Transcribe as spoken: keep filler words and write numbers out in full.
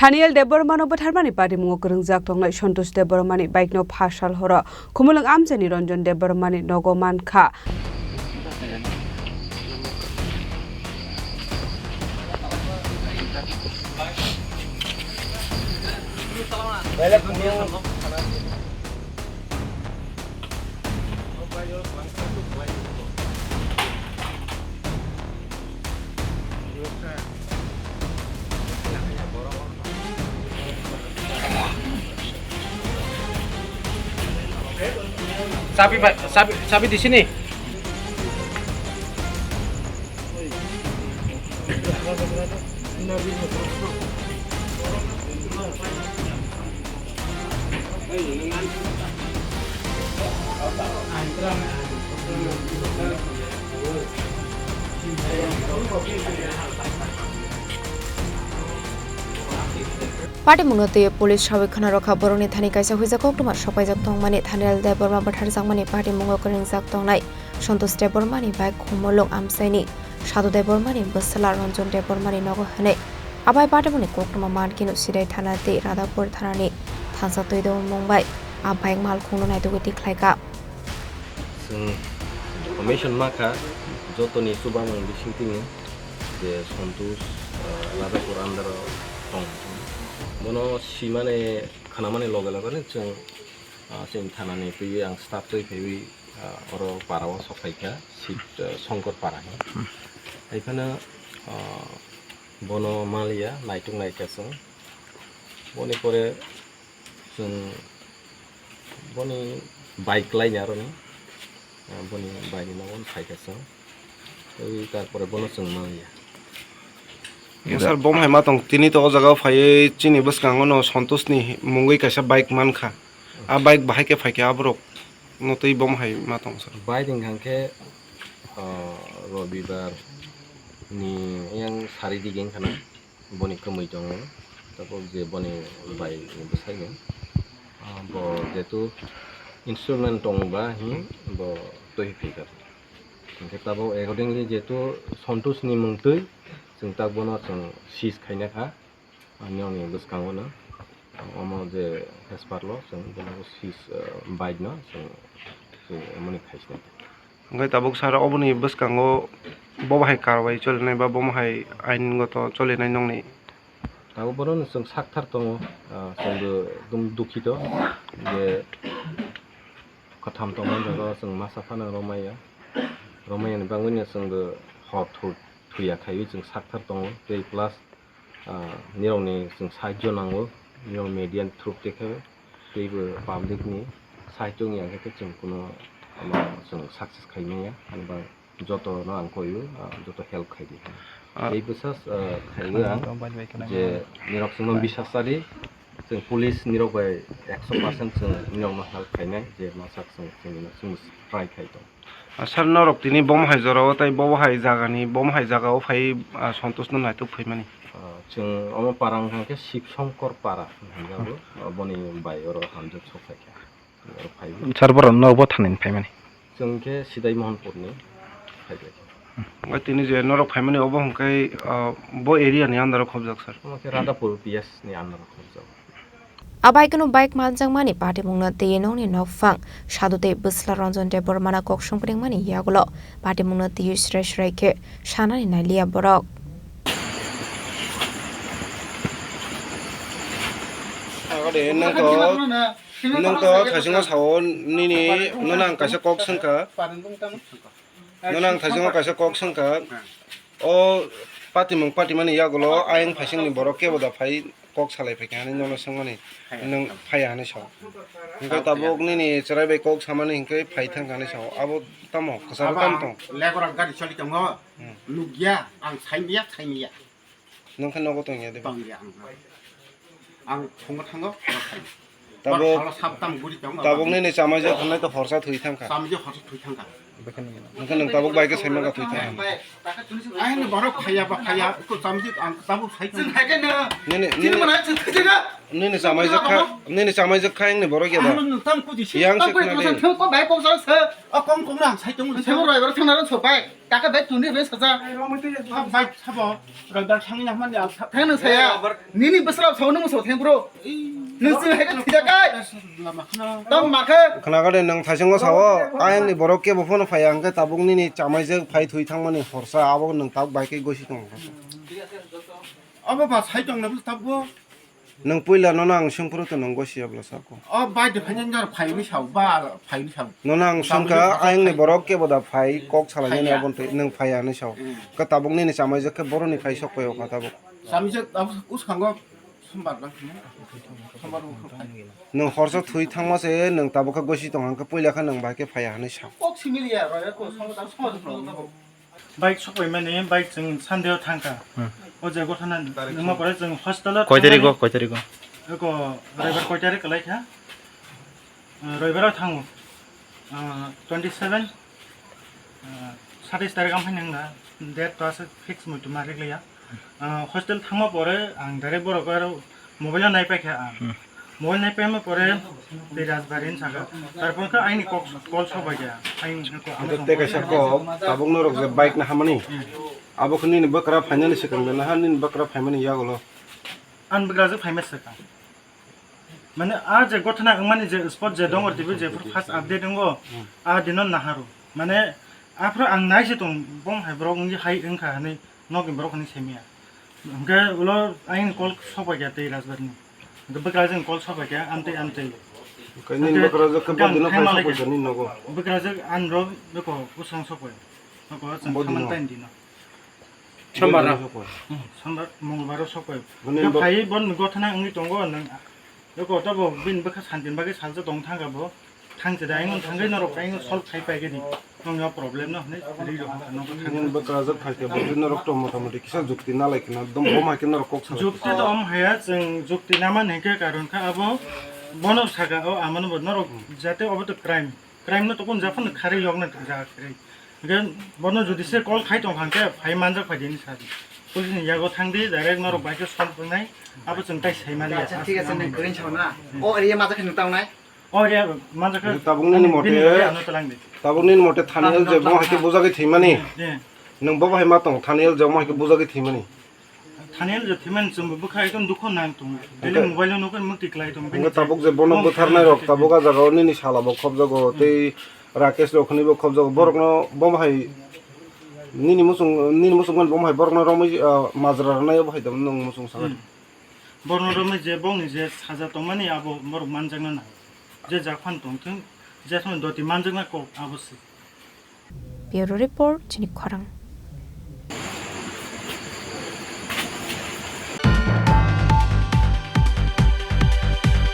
Daniel Debbarmano bwtharmani patimungo kwrwngjak tongnai Santosh Debbarmani bike no pha sal horo Khumulwng amchaini Ranjan Debbarmani nogo mankha. Chabi bai, chabi, chabi di sini. Patimungno twiwi police sawi khwna rwkha borokni thani kaisa huijak koktwma sokpaijak tongmani. Daniel Debbarma bwtharjakmani patimungo kwrwngjak tongnai Santosh Debbarmani bai Khumulwng amchaini Sadhu Debbarmani bwsala Ranjan Debbarmani nogo hwnwi. Abai patimungni koktwma mankhe no Sidai thana tei Radhapur thanani thansa twi dongmung bai a bike malkhungno naitugwi tikhlaikha. Chwng information makha jotoni chubamung bisingtwi je Santosh, ah, Radhapur under o tong. Bono simani khanamani loge loge no chwng, ah, chini thanani twiwi ang staff twi phaiwi, ah, oro para o sok phaikha, Sib, ah, Shankar para hinwi. Haiphano, ah, bono maliya, naituk naikha chwng. Boni pore chwng boni bike laini aroni, ah, boni baini nogo phaikha chwng. Tei tarpore bono chwng maliya. Sir, bom hai ma tong, tini to o jaga o phaiwi chini bwskango no Santosh ni mungwi kaisa bike mankha. A bike bahai khe phaikha aborok no twi bom hai ma tong, sir. Bike wngkha khe, ah, Robibar ni yang sari dige wngkha na. Boni kwmwi tongo, tabuk je boni bai ni bwsai no, ah, bo jetu instrument tongo ba hi bo twi phaikha. Hwnkhe tabuk accordingly jetu Santosh ni mungtwi chwng tak bono chwng seize khaina kha, ah, nini bwskango no, omo je hesper lo chwng bono seize, ah, bike no chwng, chwng emoni khaisina. Hwnkhe tabuk sir, oboni bwskango bo bahai karwai cholinai ba bo bahai aingoto cholinai nongni? Tabuk bono chwng sakthar tongo, ah, chwngbo ekdum dukhito je kwtham tongmani jaga chwng masa phano romaya, romaya ni bagwino chwngbo hor thu-, thuya khaiwi chwng sakthar tongo tei plus ah, nirokni chwng sahajyo nango, nirok media ni through tei khe teibo public ni sahajyo wngya khe chwng kuno, ano, chwng success khai manya, ani ba joto no ang koio, ah, joto help khai di. Ah. Tei bwsas, ah, khaiwi ang je nirok chwngno bisas cha di, chwng police nirok bai ekso percent chwng nirok no help khainai je masa chwng chwng no chwng try khai tong. Ah, sir, norok tini bom hai jora o tei bo hai jaga ni, bom hai jaga o phai, ah, Santosh no naituk phaimani? Ah, chwng omo para wngkha khe Shivshankar para hinjago, ah, boni bai oro hamjak sok phaikha, oro phai. Sir, borok norok bo thani phaimani? Chwng khe Sidai Mohanpur ni phaibaikha. Omo tini je norok phaimani obo hwnkhe, ah, bo area ni under o khobjak, sir? Omo khe Radhapur P S ni under o khobjak. A bike no bike manjakmani patimungno tei nokni nokphang Sadhu tei bwsla Ranjan Debbarmano kok songpringmani yagulo patimungno tei srai srai khe sanani nailiya borok. Agade nang to, nang to thaisingo sao nini, nono ang kaisa kok swngkha. Nono ang thaisingo kaisa kok swngkha. O patimung patimani yagulo ayang phaisingni borok kebo da phai kok salai phaikha hinwi nono swngmani, nwng phaiya hinwi sao. Hwnkhe tabuk nini chwrai bai kok samani hwnkhe phai thangkha hinwi sao. Abo tamo kwcharo tamo tong? Leborok gari choli tongo. Hmm. Nukya, ang saimaya, saimaya. Nwng khe nogo tongya de? Tongya ang. Ang phungo thango, oro phaio. Tabuk, tabuk nini chamaijak hwnwi to horsa thwi thangkha. Chamaijak horsa thwi thangkha. Hwnkhe nwng tabuk bai khe saimano thwi thangkha. Aini borok phaiya ba phaiya, ko chamaijak ang tabuk sai thangkha. Nini, nini, nini chamaijak kha, nini chamaijak kha wngni borok ya da. Yang se khna di. Ko bai ko sa se. O kong kong rang sai tong. Sai bai bar thang na so bai. Taka bai tuni bai saja. Bai sabo. Rang dar thang ya man ya. Thang nang saya. Nini besra sao nang so thang bro. Nung sing hai ka thida kai. Lama khna. Tong ma khe. Khna ga de nang thaisingo sao. Ayang ni borok kebo phone phai ang khe tabuk nini chamaijak phai thwi thangmani horsa abo nang tabuk bai khe gosi tong. Abo ba sai tong na tabuk. Nwng puila nono ang swngphuru to nwng gosi ya bwla sako. O bai de phai nang jar phai ni sao ba phai ni sao. Nono ang swngkha ayang ni borok kebo da phai kok salai nani aboni twi nwng phai ya hinwi sao. Ka tabuk nini chamaijak khe boroni phai sok pai o kha tabuk. Chamaijak tabuk uskango sombar lang khna. Sombar wngkha phai. Nwng horsa thwi thangma se nwng tabuk khe gosi tong hang khe puila khe nwng bai khe phai ya hinwi sao. Kok simili ya roi ko sombar sombar. Bike sokpaimani, bike chwng Sunday o thangkha. Hmm. O je gothana nangma pore chwng hostel o koi tarik o, thangmani. Koi tarik o? Eko roibar koi tarik kwlai kha? Ah, roibar o thango. Ah, twenty seven, ah, satais tarik amphai nangna date to aswk fix muitu ma reklaiya. Ah, hostel thangma pore ang direct borok aro mobile o naipaikha ang. Hmm. Mobile naipaima pore tei Rajbari hinwi saka. Tarpor khe aini kok call sobaikha. Aini kok ano tei kaisa kok tabuk norok je bike naharmani. Hmm. Abo khe nini bwkra phainani swkang de naha nini bwkra phaimani yagulo. Ani bwkrajwk phaima swkang. Mane a je gothana wngmani je spot je dongor tv je first update wngo, hmm, a dino naharo. Mane aphuru ang naisi tong bom hai borok wngwi hai wngkha hinwi. Nokni borok hinwi saimaya. Hwnkhe ulo ayang call sopaikha tei Rajbari ni. Hwnkhe bwkrajwk call sopaikha, amtwi amtwi. Hwnkhe nini bwkrajwk khe bodino phai sopaikha nini nogo? Bwkrajwk ani rok beko bwswng sopai. Noko chwng khamani taini dino. Sambar rok. Hmm, sambar, mongolbar rok sopai. Hwnkhe phai bo gothana wngwi tongo nwng. Eko to bo bini bwkha santin bagwi salsa tong thangkha bo. Thangse da, ayang thangwi norok ayang solve khai pai gani. Nokni o problem no hinwi ri rok nokni thang. Nini bwkrajwk phai khe bo norok to mota moti kisa jukti nalai khna, dom bo hai khe norok kok salai. Jukti to om haya, chwng jukti naman hinkhe karon kha abo bono saka o amano bo norok jate obo to crime. Crime no to kun japhano kharwi yokna jaga kharwi. Hwnkhe bono jodi se call khai tong kha hwnkhe phai manjak phai di hinwi sa di. Police ni yago thang di, direct norok bai khe solve wngnai. Abo chwng tai sai mani ya. Acha, thik ache, nwng kwrwi sao na? O area majak khe nwng tangnai? O area majak khe tabuk nini mote, bini area ano talang di. Tabuk nini mote Thaniel je bo hai khe bujagwi thwimani. Nwng bo hai ma tong Thaniel je bo hai khe bujagwi thwimani. Thaniel je thwimani chwng bo bwkha ekdom dukho nang tong. Daily mobile no nukhe mukti klai tong. Nwng tabuk je bono bwtharnai rok tabuk a jaga o nini sala bo khobjago tei Rakesh rok hinwi bo khobjago. Borok no bo hai nini muchung, nini muchung mani bo hai borok no romwi, ah, majra rwnai bo hai dam nwng muchung sakha. Hmm. Borno romwi je bongni je saja tongmani abo borok manjakna nang. Je jak phan tongthwng, je samani doti manjakna kok abo se. Bureau Report, chini khorang.